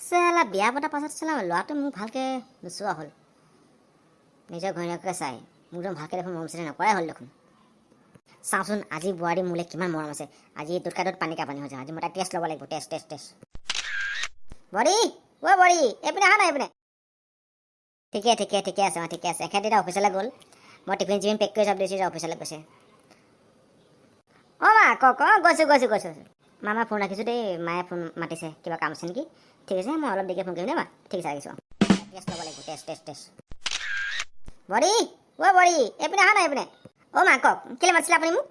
চালা, বিয়া পতাৰ পাছত চালা ল'ৰাটো মোক ভালকৈ নোচোৱা হ'ল। নিজৰ ঘৈণীয়েককে চাই মোক দেখোন ভালকৈ দেখোন মৰম চেনেহ নকৰাই হ'ল দেখোন। চাওঁচোন, আজি বোৱাৰী মোলৈ কিমান মৰম আছে। আজি দুটকা দুট পানী কা পানী হৈছে। আজি মই তাইক টেষ্ট ল'ব লাগিব, টেষ্ট, টেষ্ট, টেষ্ট। বোৱাৰী, ঐ বোৱাৰী, এইপিনে আহা না, এইপিনে। ঠিকে ঠিকে ঠিকে আছে। অঁ, ঠিকে আছে। এখেত এতিয়া অফিচলৈ গ'ল। মই টিফিন চিফিন পেক কৰি চব দিছোঁ, এতিয়া অফিচলৈ গৈছে। অঁ মা, কওক। অঁ, গৈছোঁ গৈছোঁ গৈছোঁ। মা, মই ফোন ৰাখিছোঁ দেই। মায়ে ফোন মাতিছে, কিবা কাম আছে নেকি? ঠিক আছে, মই অলপ দেৰিকৈ ফোন কৰিম দেই মা। ঠিক আছে, ৰাখিছোঁ। টেষ্ট ল'ব লাগিব, টেষ্ট, টেষ্ট, টেষ্ট। বোৱাৰী, ঐ বোৱাৰী, এইপিনে আহা না, এইপিনে। অ' মা, কওক। কেলৈ মাতিছিলে আপুনি মোক?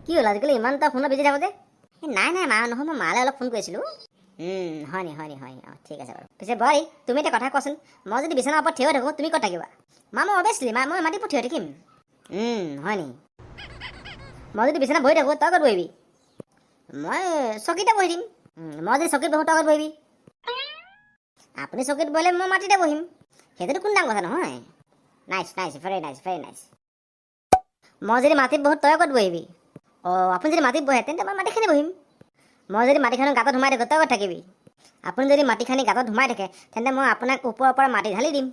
কি হ'ল, আজিকালি ইমান এটা ফোনত বিজি থাকো যে? এই নাই নাই মা, নহয়, মই মালৈ অলপ ফোন কৰিছিলোঁ। হয় নি? হয় নি? হয়। অঁ, ঠিক আছে বাৰু। পিছে বোৱাৰী, তুমি এটা কথা কোৱাচোন, মই যদি বিচনাৰ ওপৰত থিয় হৈ থাকোঁ, তুমি ক'ত থাকিবা? মা, মই অভিয়াছলি মা, মই মাটিত থিয় হৈ থাকিম। হয় নি? মই যদি বিচনাত বহি থাকোঁ, তই ক'ত বহিবি? মই চকীতে বহি দিম। মই যদি চকীত বহোঁ, তই ক'ত বহিবি? আপুনি চকীত বহিলে মই মাটিতে বহিম, সেইটোতো কোনো ডাঙৰ কথা নহয়। Nice nice, very nice, very nice. মই যদি মাটিত বহোঁ, তই ক'ত বহিবি? অঁ, আপুনি যদি মাটিত বহে, তেন্তে মই মাটিখিনি বহিম। মই যদি মাটিখনৰ গাঁতত সোমাই থাকোঁ, তই ক'ত থাকিবি? আপুনি যদি মাটিখানি গাঁতত সোমাই থাকে, তেন্তে মই আপোনাক ওপৰৰ পৰা মাটি ঢালি দিম।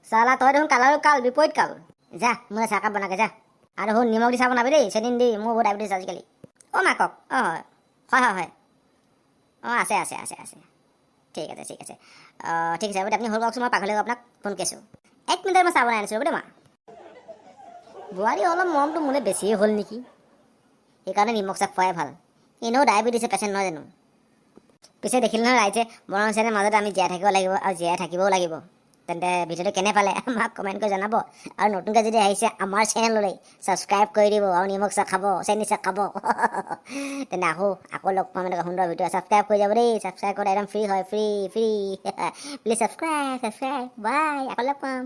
চালা, তই দেখোন কালাৰো কাল বিপৰীত কাল। যা, মোলৈ চাহকাপ বনাগে যা। আৰু শুন, নিমখ দি চাহ বনাবি দেই, চেনি দি। মোৰ বহুত ডায়েবেটিছ আজিকালি। অঁ মা, কওক। অঁ, হয় হয় হয় হয়। অঁ, আছে আছে আছে আছে। ঠিক আছে, ঠিক আছে। অঁ, ঠিক আছে, হ'ব দে। আপুনি হ'ল কওকচোন, মই পাকঘৰলৈ গৈ আপোনাক ফোন কৰিছোঁ। এক মিনিট, মই চাহ বনাই আনিছোঁ। হ'ব দে মা। বোৱাৰী অলপ মৰমটো মোলৈ বেছিয়ে হ'ল নেকি? সেইকাৰণে নিমখ চাহ খোৱাই ভাল। এনেও ডায়েবেটিছৰ পেচেণ্ট নহয় জানো? পিছে দেখিলে নহয় ৰাইজে, মৰম চেনেহৰ মাজতে আমি জীয়াই থাকিব লাগিব আৰু জীয়াই থাকিবও লাগিব। তেন্তে ভিডিঅ'টো কেনে পালে, আমাক কমেণ্ট কৰি জনাব। আৰু নতুনকৈ যদি আহিছে আমাৰ চেনেললৈ, ছাবস্ক্ৰাইব কৰি দিব। আৰু নিমখ চাহ খাব, চেনি চাহ খাব। তেন্তে আহোঁ, আকৌ লগ পাম এনেকুৱা সুন্দৰ ভিডিঅ'। ছাবস্ক্ৰাইব কৰি যাব দেই। ছাবস্ক্ৰাইব কৰা একদম ফ্ৰী হয়, free, free. Please subscribe, subscribe. Bye, আকৌ লগ পাম।